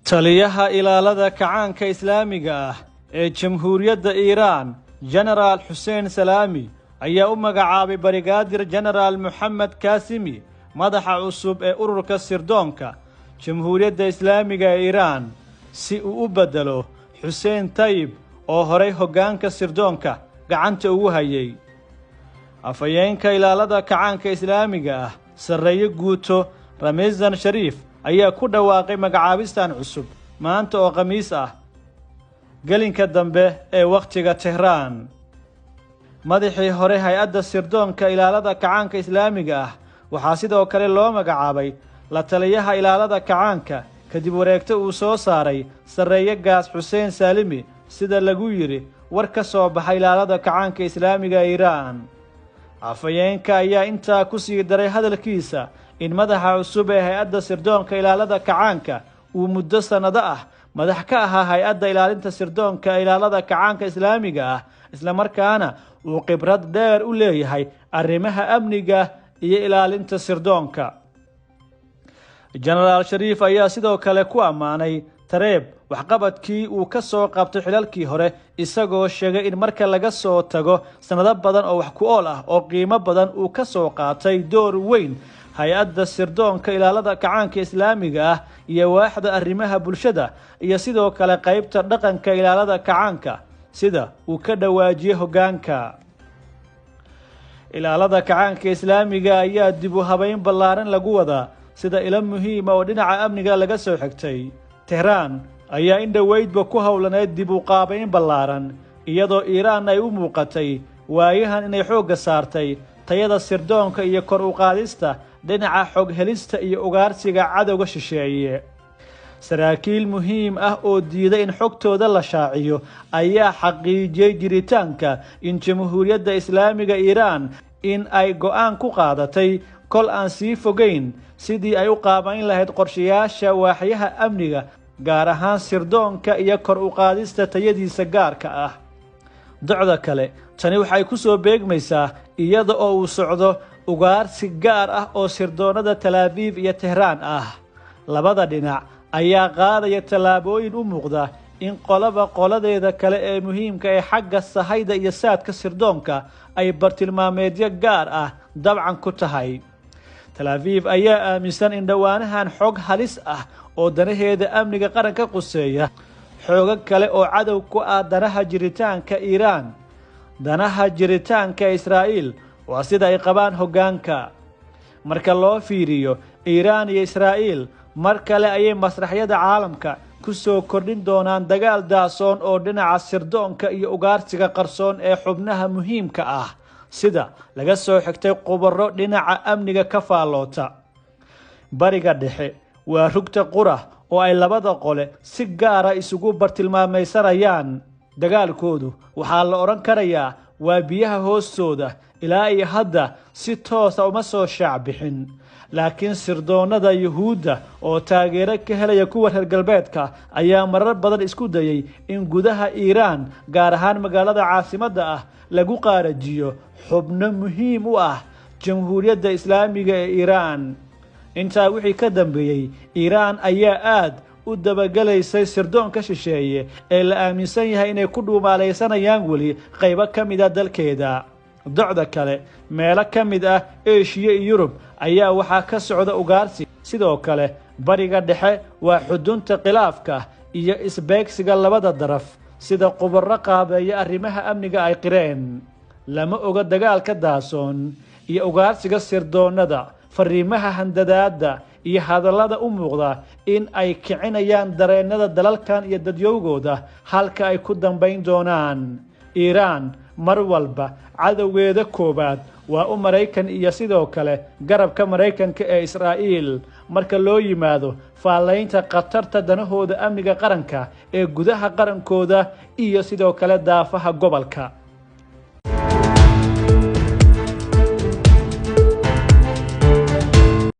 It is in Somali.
Taliyaha Ilaalada Kacaanka Islaamiga ah ee Jamhuuriyadda Iiraan, Genaraal Xuseen Salaami, ayaa u magacaabay Brigadier Genaraal Moxamed Kaasimi madaxa cusub ee ururka sirdoonka Jamhuuriyadda Islaamiga ee Iiraan, si uu u beddelo Xuseen Tayib oo horay hoggaanka sirdoonka gacanta ugu hayay. Afhayeenka Ilaalada Kacaanka Islaamiga ah, Sarreeye Guuto Ramezan Shariif, ayaa ku dhawaaqay magacaabistan cusub maanta oo Khamiis ah, gelinka dambe ee wakhtiga Tehraan. Madaxii hore hay-adda sirdoonka Ilaalada Kacaanka Islaamiga ah waxaa sidoo kale loo magacaabay la taliyaha Ilaalada Kacaanka, kadib wareegto uu soo saaray Sarreeye Gaas Xuseen Saalimi, sida lagu yidhi war ka soo baxay Ilaalada Kacaanka Islaamiga ee Iiraan. Afhayeenka ayaa intaa ku sii daray hadalkiisa in madaxa cusub ee hay-adda sirdoonka Ilaalada Kacaanka uu muddo sannado ah madax ka ahaa hay-adda ilaalinta sirdoonka Ilaalada Kacaanka Islaamiga ah, islamarkaana uu khibrad dheer u leeyahay arrimaha amniga iyo ilaalinta sirdoonka. Genaraal Shariif ayaa sidoo kale ku ammaanay Tareeb waxqabadkii uu ka soo qabtay xilalkii hore, isagoo sheegay in marka laga soo tago sannado badan oo wax ku ool ah oo qiimo badan uu ka soo qaatay door weyn hay-adda sirdoonka Ilaalada Kacaanka Islaamiga ah iyo waaxda arrimaha bulshada iyo sidoo kale qaybta dhaqanka Ilaalada Kacaanka, sida uu ka dhawaajiyey. Hoggaanka Ilaalada Kacaanka Islaamiga ayaa dib u habeyn ballaaran lagu wadaa, sida ilo muhiima oo dhinaca amniga laga soo xigtay. Tehraan ayaa in dhoweydba ku howlaneyd dib u qaabayn ballaaran, iyadoo Iiraan ay u muuqatay waayahan inay xoogga saartay tayada sirdoonka iyo kor u qaadista dhinaca xog helista iyo ugaarsiga cadowga shisheeye. Saraakiil muhiim ah oo diiday in xogtooda la shaaciyo ayaa xaqiijiyey jiritaanka in Jamhuuriyadda Islaamiga Iiraan in ay go'aan ku qaadatay kol aan sii fogeyn sidii ay u qaabayn lahayd qorshayaasha waaxyaha amniga, gaar ahaan sirdoonka, iyo kor u qaadista tayadiisa gaarka ah. Docda kale, tani waxay ku soo beegmaysaa iyada oo uu socdo ugaarsi gaar ah oo sirdoonnada Talaabiib iyo Tehraan ah. Labada dhinac ayaa qaadaya tallaabooyin u muuqda in qolaba qoladeeda kale ee muhiimka ee xagga sahayda iyo saadka sirdoonka ay bartilmaameedyo gaar ah dabcan ku tahay. Talaafiif ayaa aaminsan in dhowaanahan xog halis ah oo danaheeda amniga qaranka quseeya xoogo kale oo cadow ku ah danaha jiritaanka Iiraan, danaha jiritaanka Israa'iil, waa sida ay qabaan hoggaanka. Marka loo fiiriyo Iiraan iyo Israa'iil, mar kale ayay masraxyada caalamka ku soo kordhin doonaan dagaal daasoon oo dhinaca sirdoonka iyo ugaarsiga qarsoon ee xubnaha muhiimka ah, sida laga soo xigtay khubaro dhinaca amniga ka faalloota. Bariga Dhexe waa rugta qura oo ay labada qole si gaara isugu bartilmaamaysanayaan. Dagaalkoodu waxaa la odhan karayaa waa biyaha hoostooda. Ilaa iyo hadda si toosa uma soo shaac bixin, laakiin sirdoonnada Yuhuudda oo taageero ka helaya kuwa reer galbeedka ayaa marar badan isku dayay in gudaha Iiraan, gaar ahaan magaalada caasimadda ah, lagu qaarajiyo xubno muhiim u ah Jamhuuriyadda Islaamiga ee Iiraan. Intaa wixii ka dambeeyey, Iiraan ayaa aad u dabagelaysay sirdoonka shisheeye ee la aaminsan yahay inay ku dhuumaalaysanayaan weli qaybo ka mid a dalkeeda. Docda kale, meelo ka mid ah Eshiya iyo Yurub ayaa waxaa ka socda ugaarsi. Sidoo kale Bariga Dhexe waa xudunta khilaafka iyo isbeegsiga labada daraf, sida khubaro qaabeeya arrimaha amniga ay qireen. Lama oga dagaalka daasoon iyo ugaarsiga sirdoonnada, fariimaha handadaadda iyo hadallada u muuqda in ay kicinayaan dareennada dalalkan iyo dadyowgooda halka ay ku dambayn doonaan. Iiraan mar walba cadowgeeda koowaad waa u Maraykan iyo sidoo kale garabka Maraykanka ee Israa'iil, marka loo yimaado faallaynta khatarta danahooda amniga qaranka ee gudaha qarankooda iyo sidoo kale daafaha gobolka.